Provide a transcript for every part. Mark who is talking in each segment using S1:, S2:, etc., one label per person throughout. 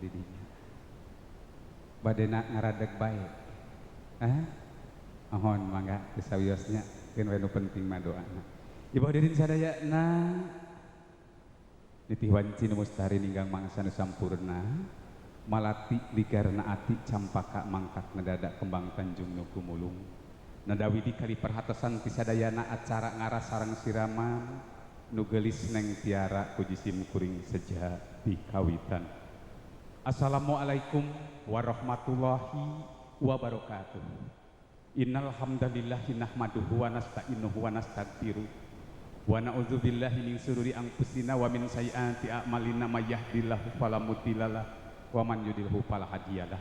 S1: di dinya. Badena ngaradeg bae. Hah? Mohon mangga teu sawiosnya keun we nu penting mah doana. Ibu hadirin sadayana nitih wanci nu mustari ninggang mangsa nu sampurna malati ligarna ati campaka mangkak nedada kembang tanjung nu gumulung. Nadawidi kali perhatosan ti sadayana acara ngaras sareng siraman nu geulis Neng Tiara ku jisim kuring seja di kawitan. Assalamualaikum warahmatullahi wabarakatuh. Innal hamdalillahi nahmaduhu wa nasta'inuhu wa nastaghfiruh wa na'udzubillahi min syururi anfusina wa min sayyiati a'malina may yahdihillahu fala mudhillalah wa man yudlilhu fala hadiyalah.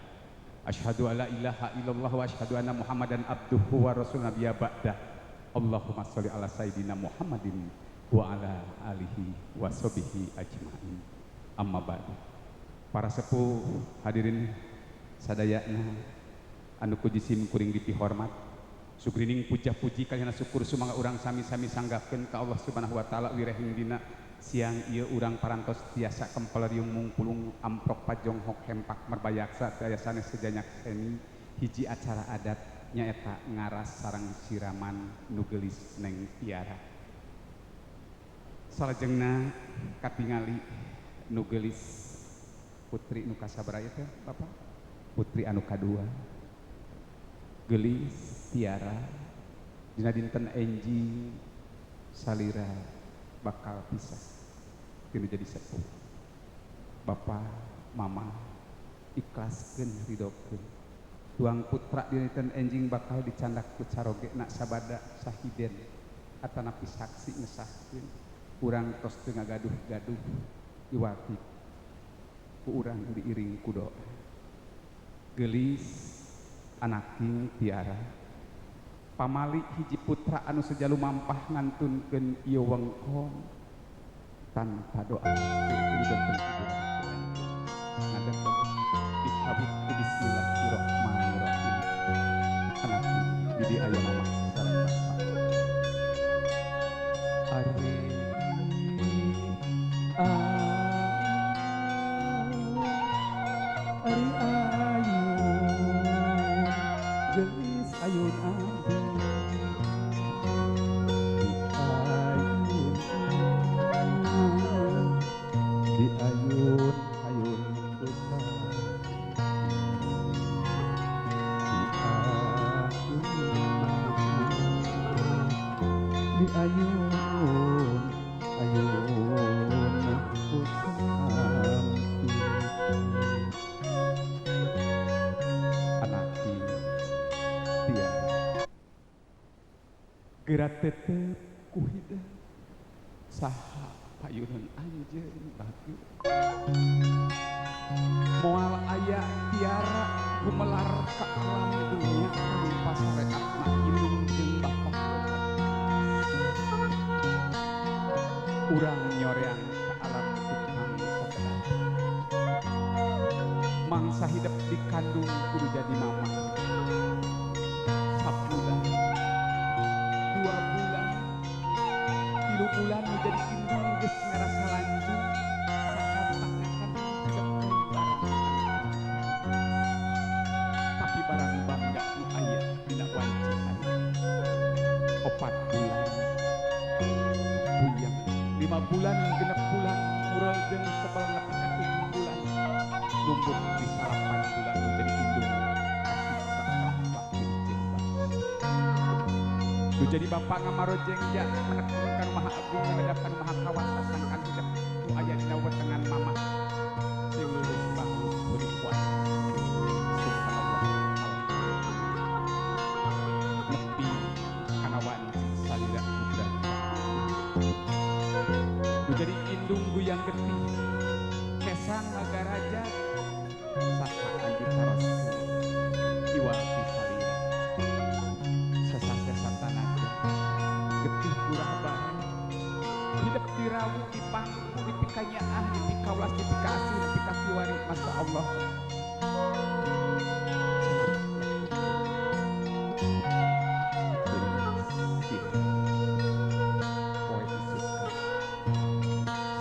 S1: Asyhadu alla ilaha illallah wa asyhadu anna Muhammadan abduhu wa rasuluhu nabiyya ba'da. Allahumma sholli ala sayidina Muhammadin wa ala alihi wa sahbihi ajmain. Amma ba'du. Para sepuh hadirin sadayana anu ku jisim kuring dipihormat, sugrining puja-puji kalian syukur sumangga urang sami-sami sanggakeun ka Allah Subhanahu wa taala wirehing dina siang ieu urang parantos tiasa kempel riung mungpulung amprok pajonghok hempak merbayaksa teu aya sanes sejanyak seni hiji acara adat nyaeta ngaras sareng siraman nu geulis Neng Tiara. Salajengna katingali nu geulis putri nu kasabaraha ieu teh Bapak? Putri anu kadua geulis Tiara dina dinten enjing salira bakal pisah tinu jadi sepuh. Bapak mama ikhlaskeun ridokeun tuang putra dina dinten enjing bakal dicandak ku caroge nak sabada sahiden atanapi saksi ngesahkeun urang tos teu ngagaduh-gaduh iwati ku urang diiring ku doa. Geulis anaking Tiara pamali hiji putra anu sejalu mampah ngantunkeun ieu wengkon tanpa doa dikawit ku bismillahirrahmanirrahim. Anaking di aya mama sareng bapak. Ari ari ayun geulis ayun abdi di ayun ayun putra di ayun ayun putra anaki Tiara geura tetep ku hidep saha payunan anjeun bagus moal aya Tiara gumelar ka alam dunya tanpa sareatna indung jeung bapak. Urang nyoreang ka alam tukang sakedap mangsa hidep dikandung kudu jadi mama. Sabulan 2 bulan 3 bulan menjadi indung geus ngarasa lanjut sakantangakan hidep barang tapi barang bangga nu aya dina wanci hari 4 bulan puyeng 5 bulan 6 bulan murel jeung sebel nepi ka 7 bulan numbuk di 8 bulan menjadi indung kasiksa lahir jeung bapak. Nu jadi bapak ngamarojeng ja menekun ka nu maha agung ngadap ka nu maha kawasa sangkan hidep nu aya dina wetengan mama sing lulus bagus beuki kuat. Subhanallah nepi kana wanci salira budak nu jadi indung guyang getih kesang ngagaraja saha anu ditaroskeun iwati salira sesa-sesa tanaga getih kurah bareng hidup dirawu dipangku dipikanyaah dipikaulas dipikaasih dipikakiwari. Masya Allah.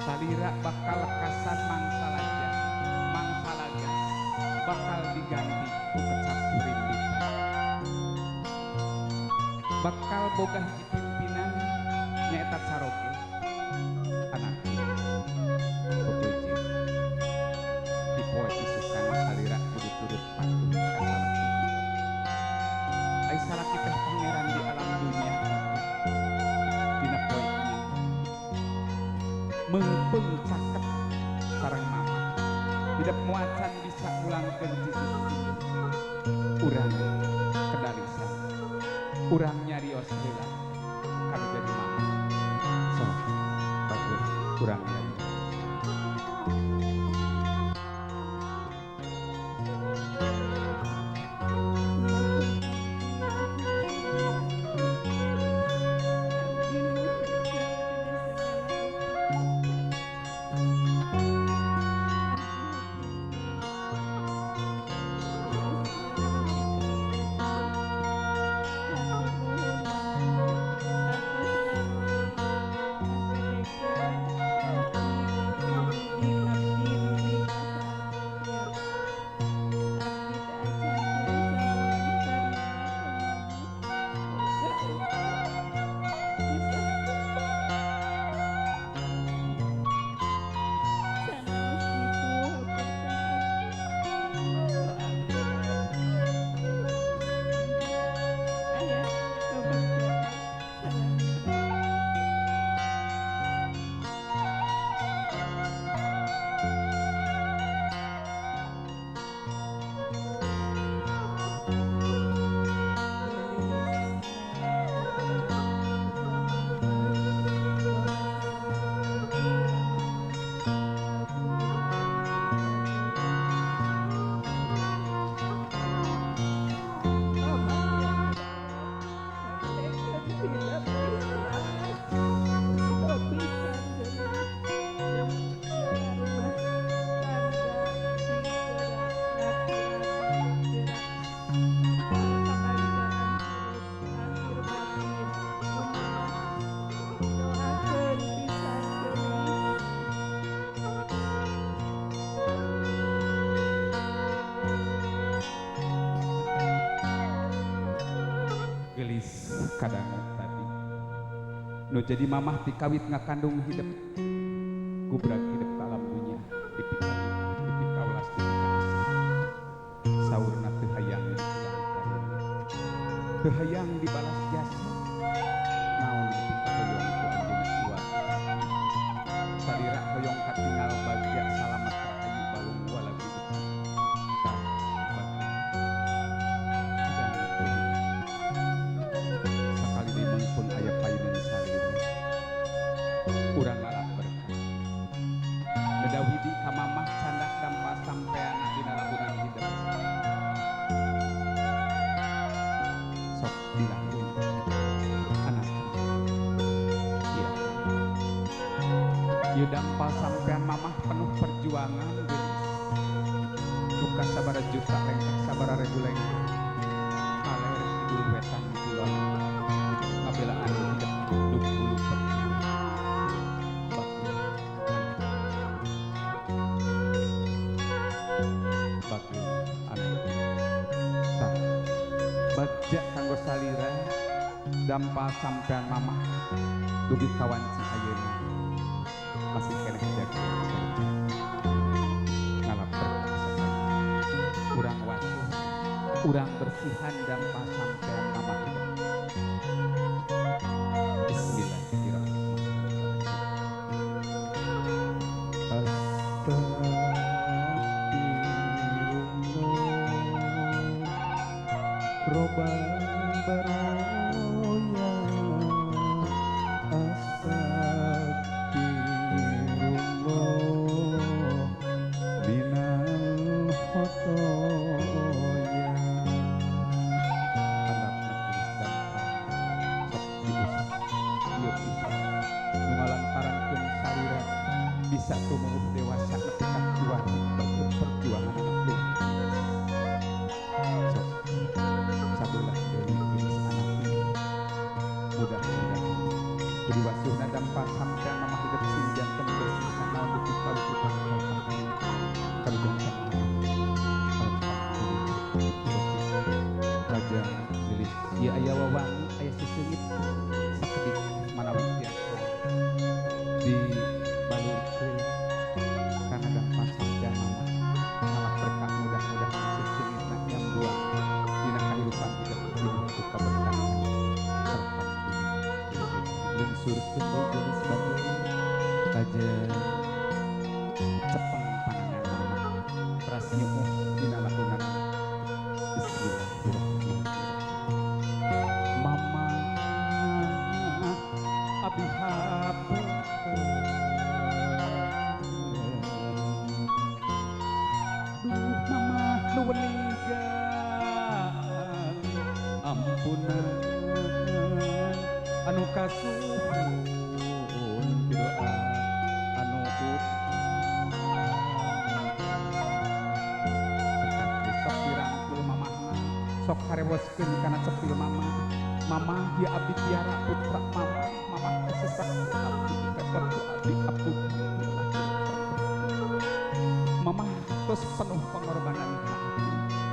S1: Salira bakal lekasan mangsa lajang mangsa lagi Bakal diganti ku kecap rimbitan. Bakal boga hiji pimpinan nyaeta caroge anak Kocucit. Dipoe isukan salira kudu turut patuh ka salaki. Ai salaki teh pangeran di alam dunia. Dina poe ieu meungpeung caket sareng mama. Tidak muacan bisa ulangkeun cisi. Urang kedalisan. Urang nyarios heula kanu jadi mama. Sok bagus urang nyarios. Gelis kadang tadi nu jadi mamah ti kawit ngakandung hidup gubrak hidup ka alam dunya dipikaulas dipikaasih saurna teu hayang dipulang teu hayang dibalas jasa naon dipikahoyong ku anjeunna iwa salira hoyong katingal bagja salamet rahayu balung walagi betah. Tah bagja sakali deui meungpeung aya payunan salira urang ngalap berkah nedawidi ka mamah candak dampa sampean dina labunan hidup sok dilakuin anak iya ieu dampa sampean mamah penuh perjuangan geulis duka sabara juta lengkah sabara ribu lengkah kaler kidul wetan kulon ngabelaan hidup duk bulu bageur anak tah bagja kanggo salira dampa sampean mamah dugi kawanci ayeuna masih keneh jaga ngalap berkah sakali urang watuh urang bersihan dampa sampean mamah hidup. Bismillahirrahmanirrahim.
S2: Astagfirullah Robal baroya Astagfirullah minal khotoya.
S1: Handapna geus dampa sok diusap ieu pisan nu ngalantarankeun salira bisa tumuwuh dewasa nepi ka kiwari berkat perjuangan anak buah. Sok sabelah. Ninggal ampunan anu kasuhun doa anu cekap sok dirangkul mamahna sok harewoskeun kana cepil mama mama ya abdi tiara putra mama mama kesesak abdi repot abdi apun mama terus penuh pengorbanan.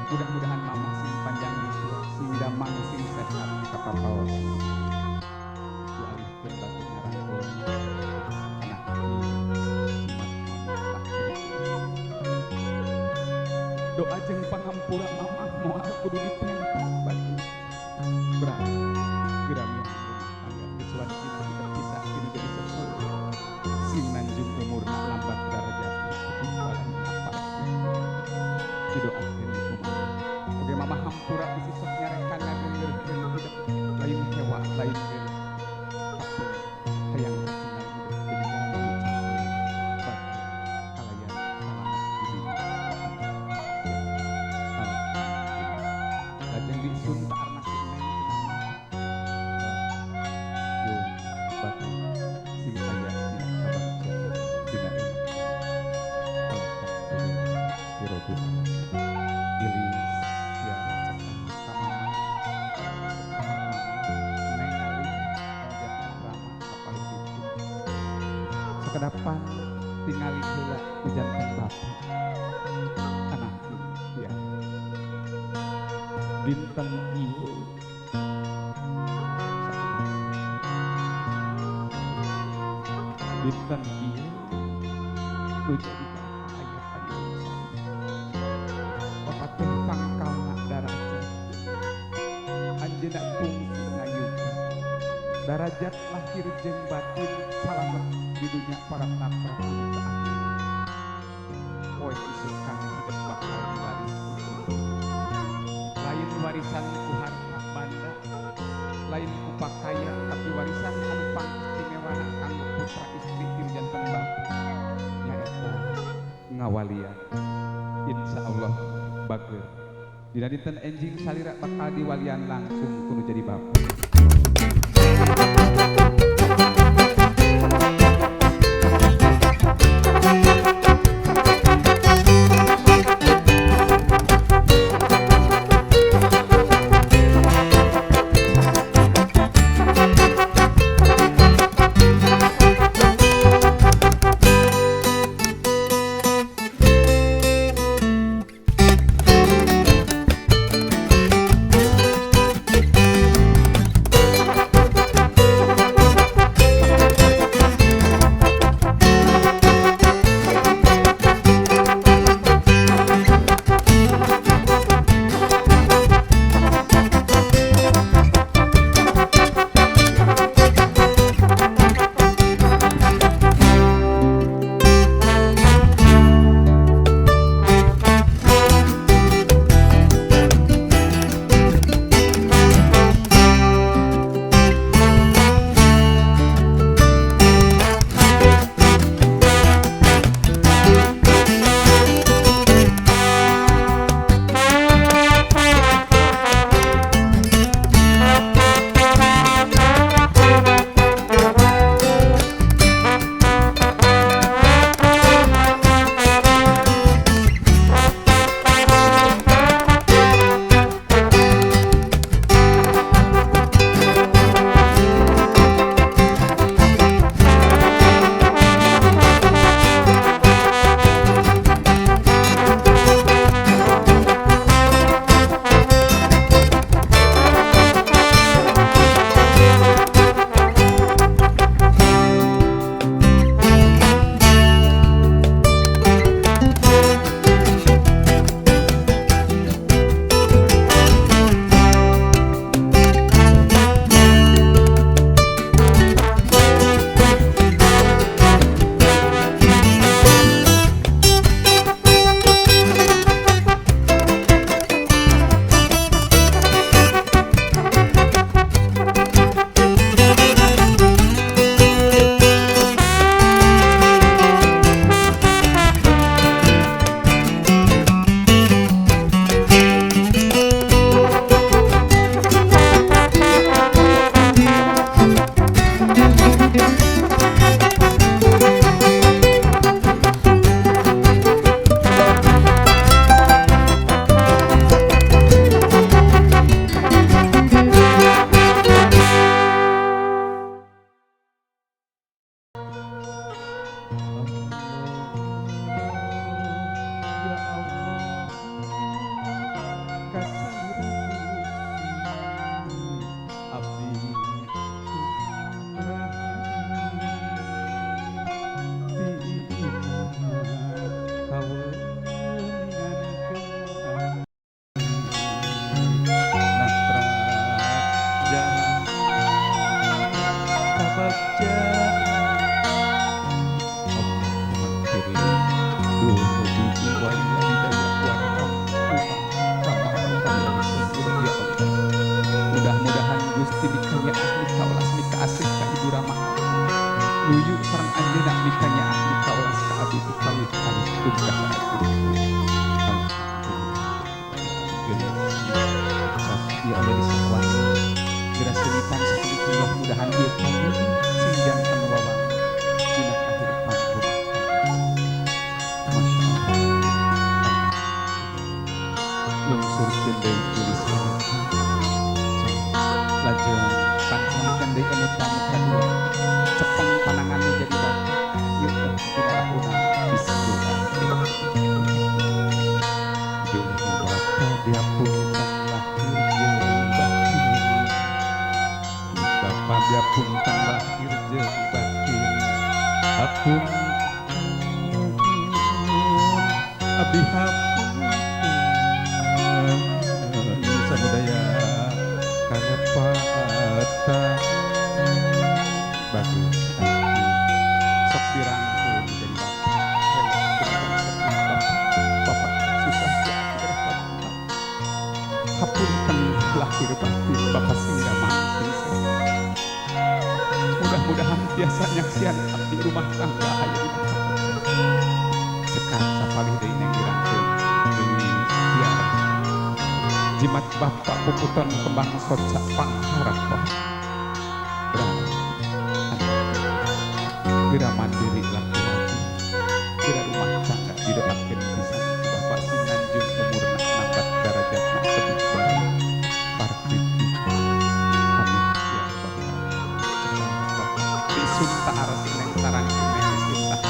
S1: Mudah-mudahan mama sing panjang yuswa sing damang sing sehat kapapaos dialihkeun batu ngarangkul anak jimat mama doa jeung pangampura mama moal kudu dipenta batu berat geram yang rumah tangga kecuali cinta tidak pisah kini jadi sepuh sing nanjung umurna lambat darajat badan apa didoakeun ku mama. Oge mama hampura bisi sok nyarekan ngageungeurkeun hidup lain hewa lain geun tapi hayang katingal hidup jadi jalan ucapkeun batu kalayan salamet di dunya. Lajeng diisun ka arna si neng ku mama. Yo batu sing aya dina kabagjaan dina emak. Alhamdulillah rabbil alamin. Ilis tiara cekak ka mama cekak mama neng ngalih jantan rama kapal itu. Sakedapan tingali heula ku jantan bapa. Anak ya. Dinten ieu dinten ieu nu jadi bapa aya panjang. Bapak teh pangkalna darajat anjeunna kungsi ngayuga darajat lahir jeung batin salamet di dunya para napra anu ka akhir. Poe isuk kami hidup bakal diwaris lain warisan ku harta banda lain ku pakaian tapi warisan anu pangistimewana kanggo putra istri jeung janten bapa nyaeta ngawalian. Insyaallah bager dina dinten enjing salira bakal diwalian langsung kudu jadi bapa. Geulis. Sok ieu aya di sakuan. Geura seungitan sakedik mudah-mudahan ieu panggung sing janten wawang dina kahirupan rumah tangga. Masya Allah. Lungsurkeun deui geulis salaki. Sok lajeng pancangkeun deui emutan nu kadua. Cepeng panangan nu jadi bapak. Ieu teh dina rahuna bismillah. Duh Bapa diapunten lahir jeung batin. Bapa diapunten lahir jeung batin. Hapunten abdi hapunten samudaya kalepatan. Bagus. Sok dirangkul jadi bapak. Bapak susah ya bapak. Hapunten lahir batin bapak sing damang sing sehat. Mudah-mudahan biasa nyaksian abdi rumah tangga aya di bapak. Cekap sapalih deui neng dirangkul geulis biar jimat bapak puputon kembang soca pangharep berat. Geura mandiri laki-laki, geura rumah tangga didoakeun pisan ku bapak sing nanjung umurna nambat darajatna tebih bae parkiti. Amin ya rabbal alamin. Cekap bapak disun taar si neng sarang si neng disun tah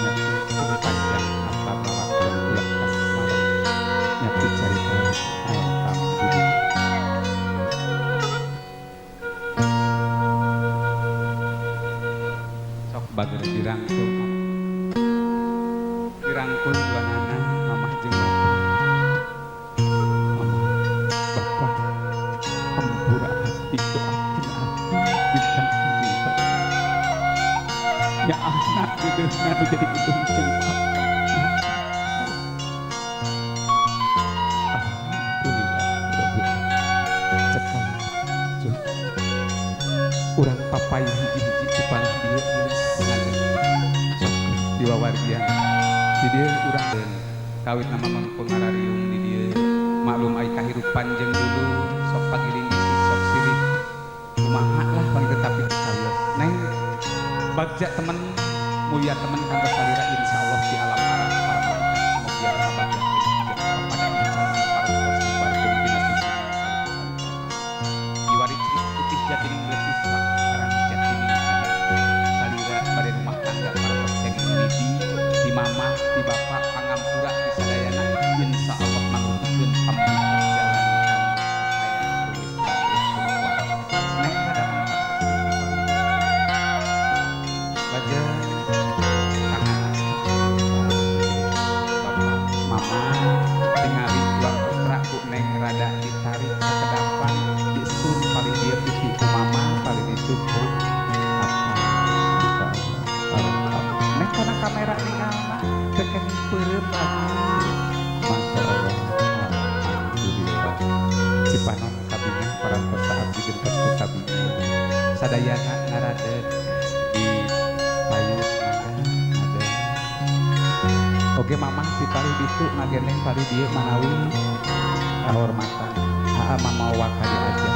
S1: nyapi sing panjang antar lalakon ulah kasmaran nyapi carita alhamdulillah. Sok bager dirangkul mama. Dirangkul duanana mamah jeung bapak. Mama, bapak hampura hati doakeun abdi bintang anjing bae. Ya anak deudeuhna nu jadi indung jeung bapak. Alhamdulillah rabbil alamin. Cekap cuh. Urang papai hiji-hiji di palih dieu geulis ngageun. Sok diwawargian. Di dieu urang kawit nama mangpengarariung di dieu. Maklum ai kahirupan jeung dulu sok pagiling isi sok silih. Kumaha lah panggil tapi sawios. Neng bagja temen mulia temen kanggo salira insyaallah di alam arah para malaikat semoga biar kabagja kepada insan para bos dina susunan Iwari putih jatining bersih karang jatining ada salira pada rumah tangga para tos kenging widi di mamah di bapak pangampura di sadayana insyaallah mangrupikeun pambuka jalan kanggo kasaean tulis bagus kuat. Neng rada mangkat lajeng tangan bapak mama tingali tuang putra ku neng rada ditarik sakedapan disun paling dieu pipi ku mama paling ditu ku apa insyaallah. Neng kana kamera ningalna teu kenging peureum lagi. Masya Allah. Alhamdulillah. Cipanon kabinah parantos abdi gentos ku kabinah sadayana ngaradeun di payun mangga ada. Oke mamah di palih ditu ngagendeng palih dieu manawi kahormatan. Aa mama waka diajar.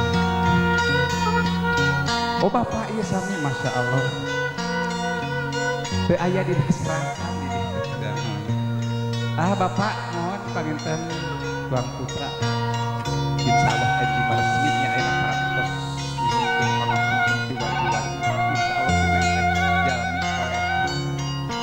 S1: Oh bapak ieu sami Masya Allah. Teu aya dina serangkan di dieu. Ah bapak mohon panginten tuang putra. Insyaallah enjing resmi nya ayeuna parantos nyuhunkeun pangapunten ti wargi-wargi. Insyaallah si neng teh jalmi soleh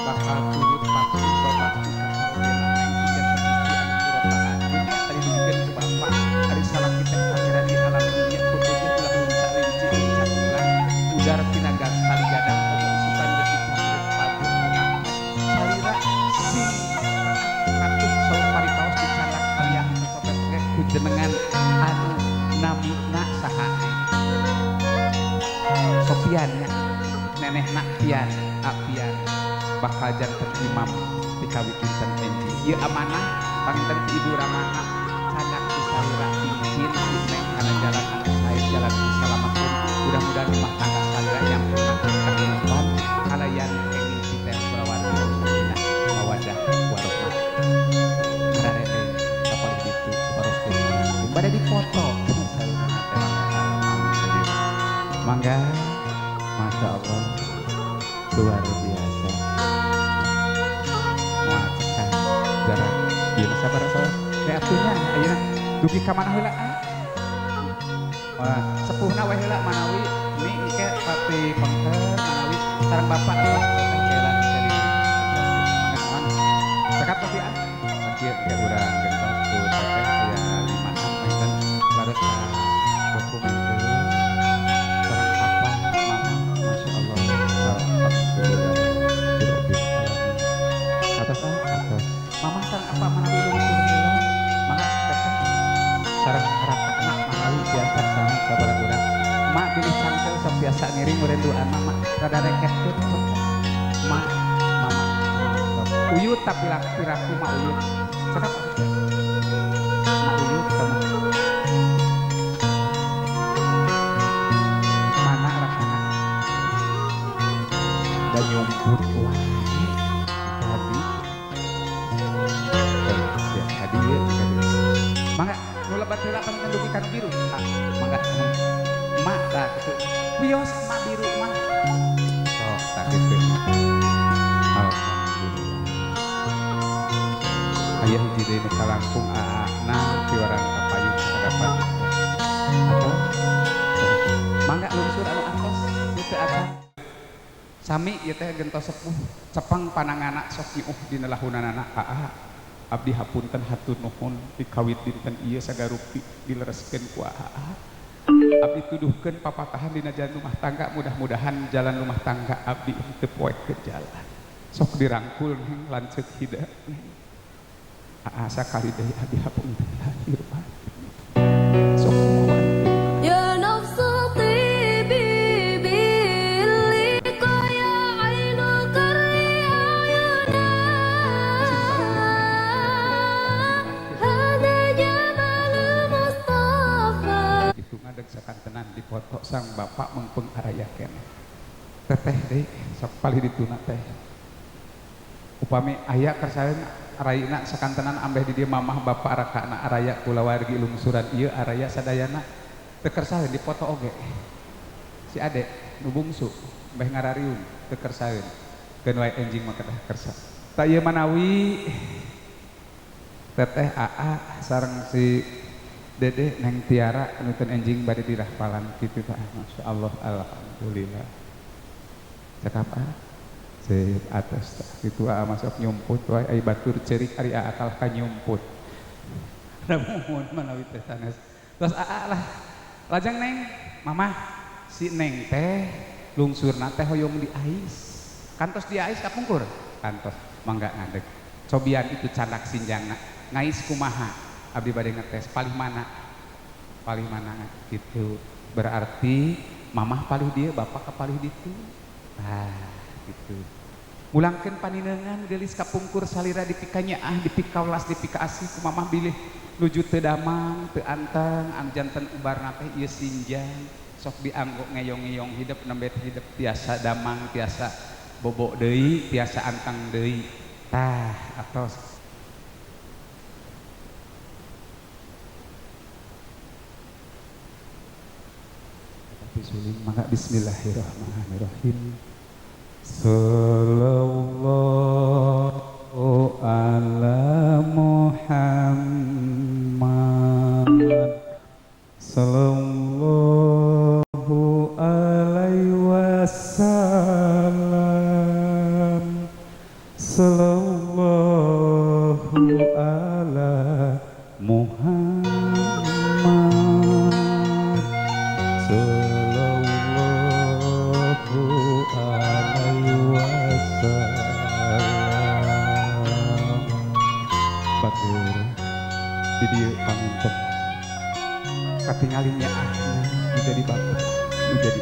S1: bakal turut patuh babakti ka sarojena neng sing janten istri anu kurotaan. Dunia tadi dugikeun ku bapak ari salaki teh salira di alam dunia kutujuh ulah lunca linci lunca ulang udar tina tali gadang komo isukan geus dicabut paguh ngangkat salira sing patuh saur paripaos dicandak kalian sosopes ge ku jenengan anu namina saha Sopian nya nenehna Pian Apian bakal janten imam di kawit dinten enjing ieu amanah panginten ti Ibu Ramana candak ku salira pimpin si neng kana jalan anu sae jalan disalamatkeun mudah-mudahan rumah tangga salira nyampurnakeun kahirupan kalayan kenging piteos kulawargi sakinah mawaddah warahmah. Ngararede sapalih. Bade dipoto. Mangga, Masya Allah, luar biasa. Moal cekak jarak ieu sabar sabar. Teh atuhnya ayeuna dugi ka mana heula? Wah, sepuhna we heula manawi ni engke pati pengker manawi sareng bapak atos teteh heula jadi. Mangga mohon. Cekap tapi ah. Sakieu ge urang gentos ku teteh aya limaan panginten laras ka dokumenteun sareng apa mama Masya Allah. Alhamdulillah. Rabbil alamin. Atas ah atas. Mama sareng apa manawi lungsur heula. Mangga teteh sareng rakana manawi biasa sareng sabaraha urang. Mak bilih cangkel sok biasa ngiring meureun duaan mama rada reketkeun sok. Mak mama sok. Uyut tapi piraku mak uyut. Cakap maksudnya. Mak uyut sama mana rakana dan nyumput wae tadi. Ya tadi ya tadi. Mangga nu lebat heula panginten dugi ka nu biru. Ah, mangga. Mak tah kitu. Wios mak biru mah. Sok tah kitu. Alhamdulillah. Aya hiji deui nu kalangkung aana piwarang ka payun hadapan. Atau mangga lungsur anu atos teu acan. Sami ieu teh gentos sepuh cepeng panangana sok nyiuh dina lahunanana aa. Abdi hapunten hatur nuhun dikawit dinten ieu sagarupi dilereskeun ku aa. Abdi tuduhkeun papatahan dina jalan rumah tangga mudah-mudahan jalan rumah tangga abdi teu poekeun jalan. Sok dirangkul neng lanceuk hida. Aa sakali deui abdi hapunten lahir batin. Sok moal.
S3: Ya nafsu tibi bilika ya ainu qurri ayuna hada jamal Mustafa.
S1: Itu ngadeg sakantenan dipoto sang bapak mengpeng araya keneh. Teteh deui sok palih dituna teh. Upami aya kersaeun raina sakantenan ambeh di dieu mamah bapak rakana araya kulawargi lungsuran ieu araya sadayana teu kersaeun dipoto oge. Si ade nu bungsu mbeh ngarariung teu kersaeun. Keun wae enjing mah kedah kersa. Ta ieu manawi teteh aa sareng si Dede Neng Tiara anu teu enjing bade dirahpalan kitu tah. Masya Allah alhamdulillah. Cakap ah. Sip atas tah kitu aa masuk nyumput wae ai batur ceurik ari aa kalah ka nyumput. Namun manawi teh sanes. Terus aa lah. Lajeng Neng, mamah si Neng teh lungsurna teh hoyong diais. Kantos diais kapungkur? Kantos. Mangga ngadeg. Cobian itu candak sinjangna. Ngais kumaha? Abdi bade ngetes palih mana? Palih mana gitu. Berarti mamah palih dieu, bapak ka palih ditu. Ah, gitu. Mulangkeun paninengan geulis kapungkur salira dipika nyaah, dipikaulas, dipika asih ku mamah bilih nuju teu damang, teu anteng, anjanten ubarna teh ieu sinjang sok dianggo ngeyong-ngeyong hidep nembe hidep tiasa damang, tiasa bobok deui, tiasa anteng deui. Tah, atos. Tapi suling mangga bismillahirrahmanirrahim. Sallallahu ala Muhammad sallallahu alaihi wasallam sallallahu ala Muhammad sallallahu alaihi wasallam. Batur di dieu panginten katingali nyaahna nu jadi bapak nu jadi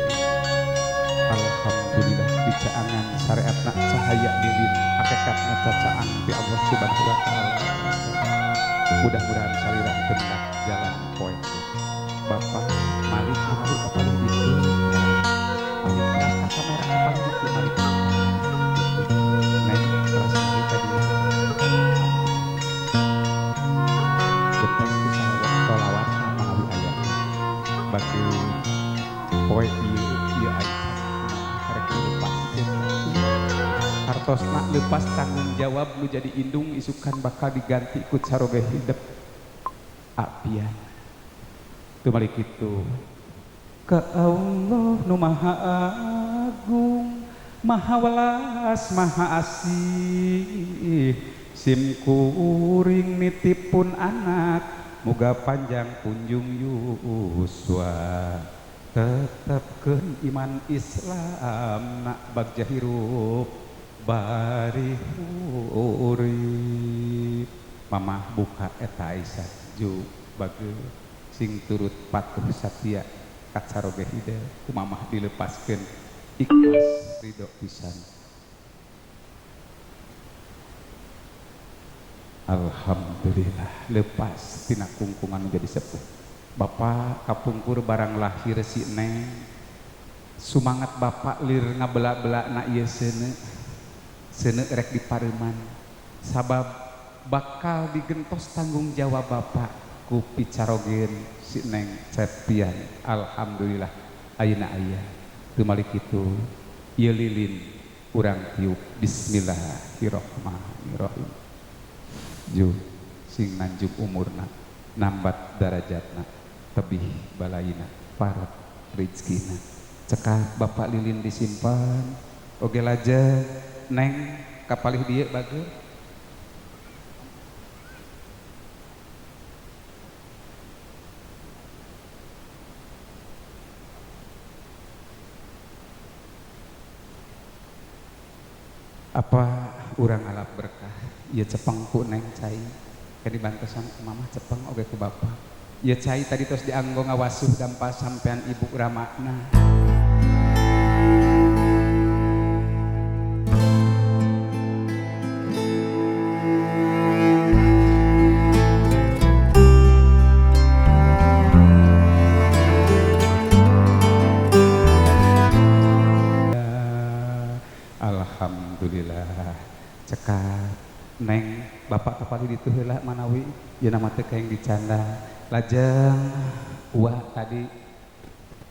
S1: alhamdulillah dicaangan syariatna cahaya lilin hakikatna cacaang ti Allah Subhanahu wa taala. Mudah-mudahan salira gendak jalan poe. Bapak malik malik paling itu malik keras ka kamera paling itu malik neng keras malik tadi gentos ku salawat. bagi poe ieu ieu Aisyah karek dilepaskeun hartosna lepas tanggung jawab nu jadi indung isukan bakal diganti ku caroge hidep apian teu balik kitu ka Allah nu Maha Agung Maha Welas Maha Asih sim kuring nitipun anak muga panjang punjung yuswa tetepkeun iman Islam nak bagja hirup bari urip. Mamah buka eta Aisyah ju bage sing turut patuh satia kacaroge hidep ku mamah dilepaskeun ikhlas ridho pisan. Alhamdulillah lepas tina kungkungan menjadi sepuh. Bapak kapungkur barang lahir si neng sumangat bapak lir ngabela-bela na ieu seuneu seuneu rek dipareuman sabab bakal digentos tanggung jawab bapak ku picarogeun si neng Cepian. Alhamdulillah ayeuna aya teu malik kitu ieu lilin urang tiup bismillahirrahmanirrahim. Ju sing nanjuk umurna nambat darajatna tebih balayina parat rizkina. Cekak bapak lilin disimpan oge lajeng neng kapalih dieu bager. Apa urang alap berkah ieu cepeng ku neng cai ke dibantosan ku mamah cepeng oge ku bapak ieu cai tadi tos dianggo ngawasuh dampa sampean ibu ramakna. Alhamdulillah cekap neng bapak kapali ditu heula manawi ieu nama teh kaeng dicanda lajeng uwa tadi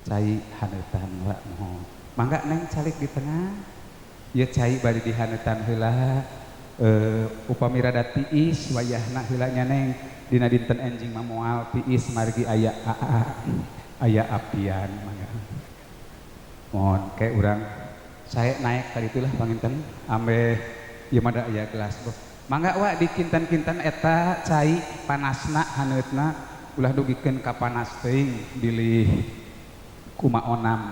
S1: cai haneutan wa mohon mangga neng calik di tengah ieu cai bari dihaneutan heula upami rada tiis wayahna heula nya neng dina dinten enjing mah moal tiis margi aya aa aya apian mangga mohon ke urang saya naik tadi itulah panginten ambe ieu mah da aya gelas boh. Mangga wa dikinten-kinten eta cai panasna haneutna ulah dugikeun ka panas teuing bilih kuma onam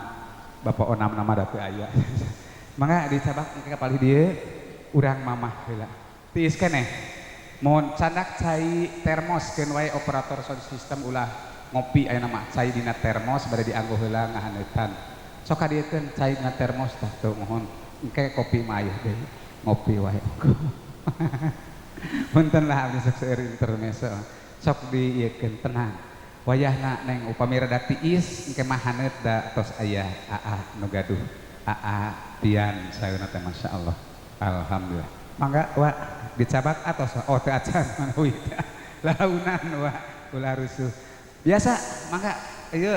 S1: bapak onam nama da teu aya. Mangga dicabak engke ka palih dieu urang mamah heula. Tiis keneh mun candak cai termos keun wae operator sound system ulah ngopi aya nama cai dina termos bade dianggo heula ngahaneutan. Sok kadiekeun cai dina termos tah teu mohon engke kopi mah aya deui ngopi wae. Punten lah abdi sok seueur intermezzo. Sok diieukeun tenang. Wayahna neng upami rada tiis engke mah haneut da tos aya aa nu gaduh aa pian saeuna teh masyaallah. Alhamdulillah. Mangga wa dicabak atos oh teu acan manawi launan wa ulah rusuh. Biasa mangga ieu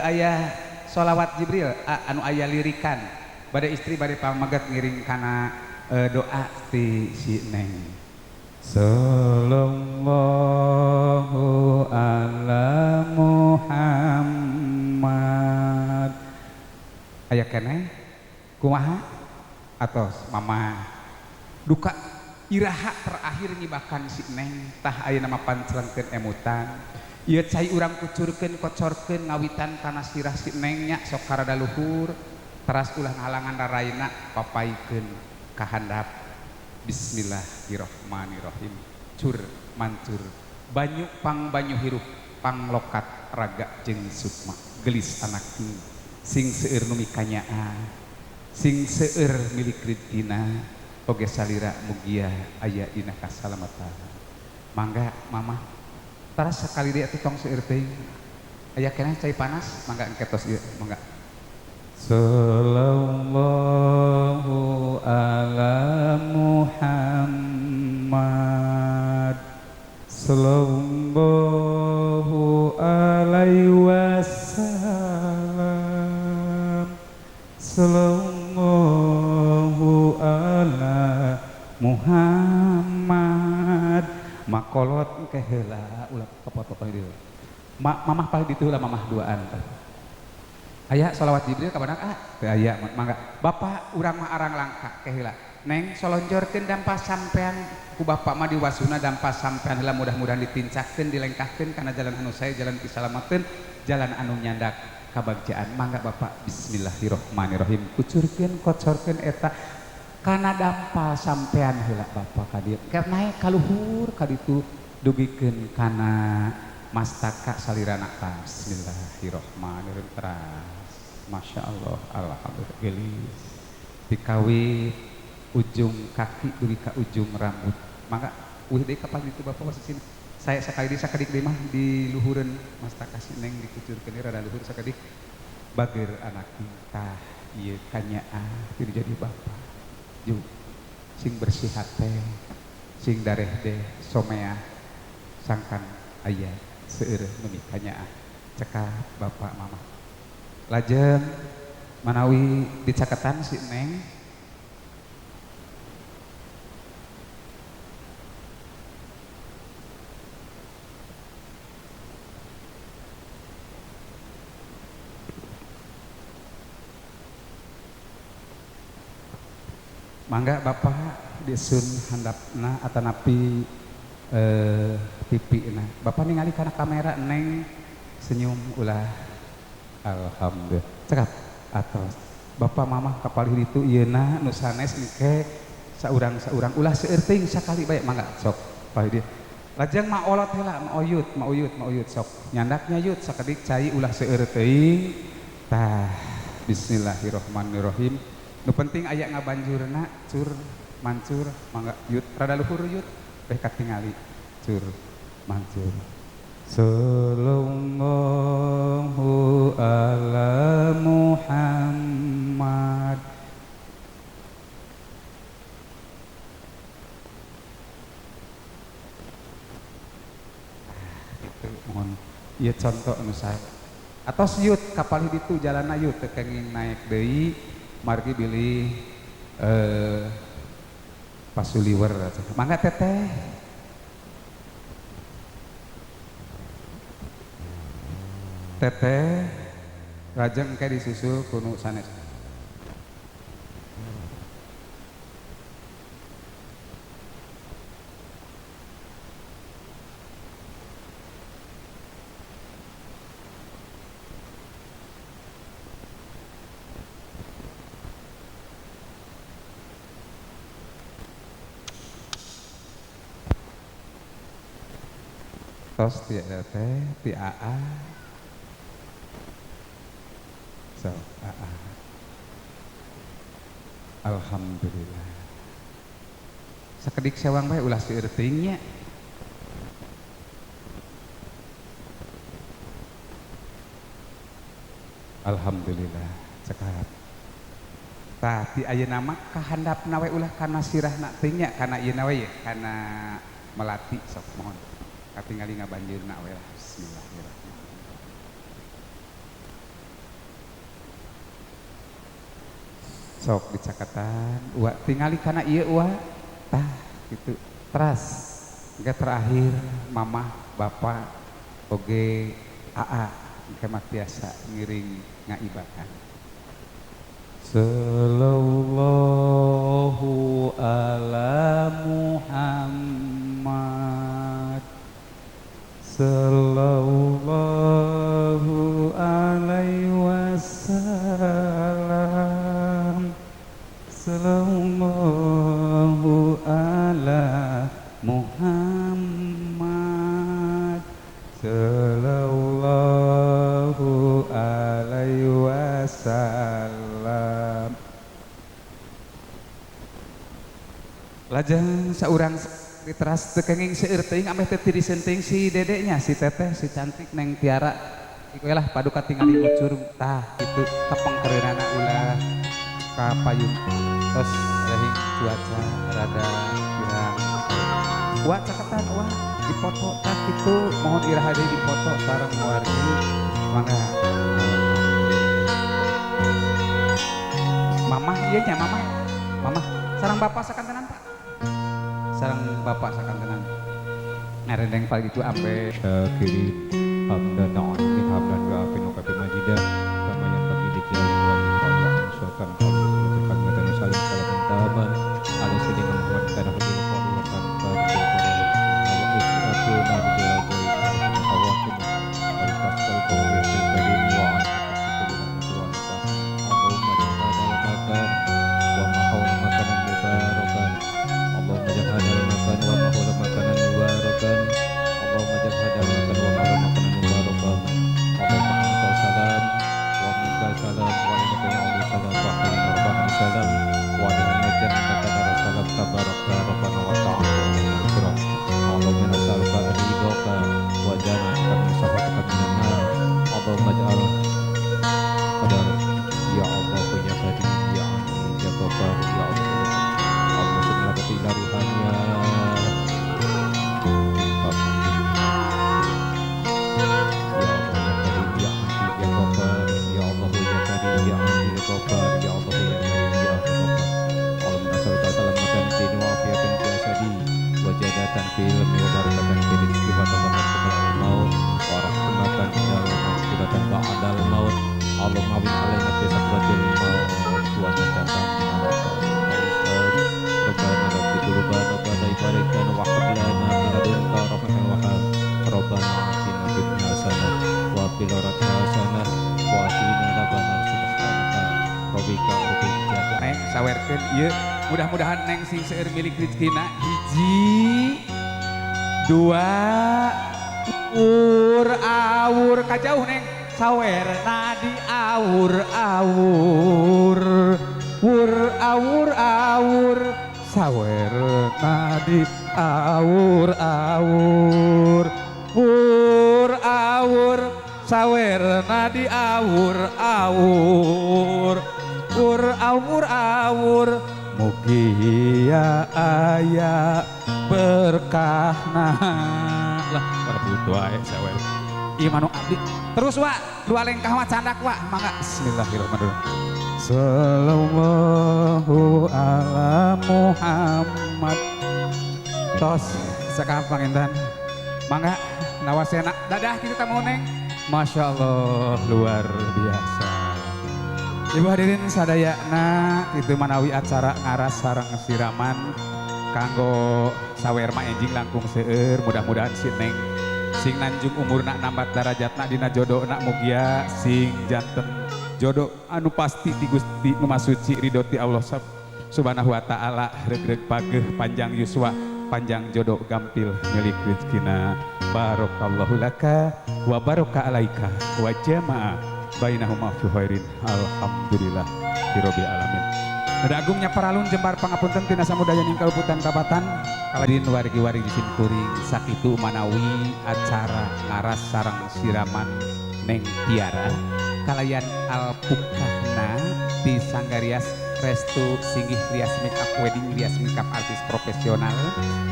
S1: aya sholawat Jibril anu aya lirikan bade istri bade pamaget ngiring kana doa ti si neng. Sallallahu ala Muhammad. Aya keneh kumaha atos mama duka iraha terakhir ngibakan si neng tah ayeuna mah pancelengkeun emutan. Ieu cai urang kucurkeun kocorkeun ngawitan kana sirah si neng nya sok karada luhur teras ulah ngahalangan raraina papaikeun ka handap. Bismillahirrahmanirrahim. Cur mancur banyu pang banyu hirup panglokat raga jeung sukma gelis anak sing seueur nu mikanyaa sing seueur milik ridina oge salira mugia aya dina kasalamatan. Mangga mamah taras sakali deui atuh tong seueur teuing aya keneh cai panas mangga engke tos ieu mangga. Sallallahu ala Muhammad sallallahu alaihi wasallam. Makolot engke heula ulah kapoto palih dieu. Mamah palih ditu heula mamah duaan tah. Aya sholawat Jibril ka badak ah? Teu aya mangga. Bapak urang mah arang langka ke heula. Neng solonjorkeun dampa sampean ku bapak mah diwasuna dampa sampean heula mudah-mudahan ditincakkeun dilengkahkeun kana jalan anu sae jalan pisalamateun jalan anu nyandak kabagjaan. Mangga bapak bismillahirrahmanirrahim kucurkeun kocorkeun eta kana dampa sampean heula bapak ka dieu. Keur naek ka luhur ka ditu dugikeun kana mastaka salirana ta. Bismillahirrahmanirrahim. Teras. Masya Allah, alhamdulillah gelis. Dikawit ujung kaki dugi ka ujung rambut. Maka wih deui kapan itu bapak posisina. Saya sakali deui sakedik deui mah di luhureun mastaka si neng dikucurkeun rada luhur sakedik bager anak tingkah ieu kanyaah teu jadi bapak. Ju sing bersih hate, sing dareh deh someah sangkan aya seueur nu mikanyaah. Cekap bapak mama. Lajeng manawi dicaketan si neng mangga bapak disun handapna atanapi pipina. Bapak ningali kana kamera neng senyum ulah. Alhamdulillah. Cekap atos. Bapak mamah kapalih ditu ieuna nu sanes engke saurang-saurang ulah seueur teuing sakali bae mangga sok palih dieu. Lajeng maolot heula mauyut mauyut mauyut sok. Nyandaknya yut sakedik cai ulah seueur teuing. Tah bismillahirrahmanirrahim. Nu penting aya ngabanjurna cur mancur mangga yut rada luhur yut beh katingali cur mancur. Sallallahu ala Muhammad. Itu mohon ieu contoh nu sae. Atos yut kapalih ditu jalanna yut teu kenging naek deui margi bilih pasuliwer. Mangga teteh. Teteh lajeng engke disusul ku nu sanes. Tos ti teteh ti aa. So, Alhamdulillah. Sakedik sewang bae ulah seueur teuing nya. Alhamdulillah cekap. Tah ti ayeuna mah kahandapna we ulah kana sirahna teuing nya kana ieuna we ye kana melati sok mohon. Katingali ngabanjirna we lah. Bismillahirrahmanirrahim. Sok dicakatan wa tingali kana ieu wa tah gitu teras engke terakhir mamah bapak oge aa engke mah tiasa ngiring ngaibakan. Sallallahu ala Muhammad sallallahu alaihi wasallam sallallahu ala Muhammad sallallahu alaihi wasallam. Lajeng saurang diteras teu kenging seueur teuing ameh teu tiriseun teuing si dedeknya si teteh si cantik neng Tiara iku lah paduka tingali ucur tah kitu kapengkereunana ulah ka payun tos lehing cuaca rada pirang wa caketan wa dipoto tah kitu mohon iraha deui dipoto sareng wargi mangga mamah ieu nya mamah mamah sareng bapak sakantenan Pak sareng bapak sakantenan Ngarendeng paling itu ampe
S2: Syakirin hamdan na'amin hamdan wa'afin wa kafi majidah kama yang bagi dijalin wa ikhwan wa sultan salim salaman taman ala sayyidina Muhammad kana hujul qawli wa tanfa wa
S1: Neng sawerkeun ieu mudah-mudahan neng sing seueur milik rezekina hiji dua ur awur kajauh neng sawerna di awur awur wur awur awur sawerna di awur awur wur awur sawerna di awur awur wur awur awur mugia aya berkahna lah butuh ae sawer ieu manu abdi terus wa dua lengkah wa candak wa mangga bismillahirrahmanirrahim sallallahu ala Muhammad tos sakap panginten mangga nawasena dadah kitu tamu neng Masya Allah luar biasa. Ibu hadirin sadayana itu manawi acara ngaras sareng siraman kanggo sawerma enjing langkung seueur mudah-mudahan si neng sing nanjung umurna nambat darajatna dina jodona mugia sing janten jodoh anu pasti di Gusti nu Masuci ridho ti Allah Subhanahu wa taala regreg pageuh panjang yuswa panjang jodoh gampil milik rezekina barakallahu laka wa baraka alaika wa jama'a bainahuma fi khairin alhamdulillah birabbil alamin. Nada agungnya paralun jembar pangapunten tina samudaya ning kaluputan kabatan kaladin wargi-wargi simkuring sakitu manawi acara ngaras sareng siraman neng Tiara kalayan alpukahna di Sanggarias Restu Singgih Rias Makeup Wedding Rias Makeup artis profesional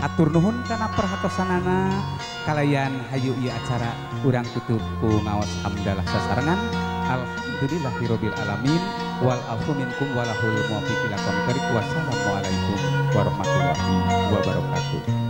S1: atur nuhun kana perhatosanana kalayan hayu ieu acara urang tutup ku ngaos hamdalah sasarengan alhamdulillahirabbil alamin wal afu minkum walahul muwaffiq ila aqwamit thoriq. Wassalamualaikum warahmatullahi wabarakatuh.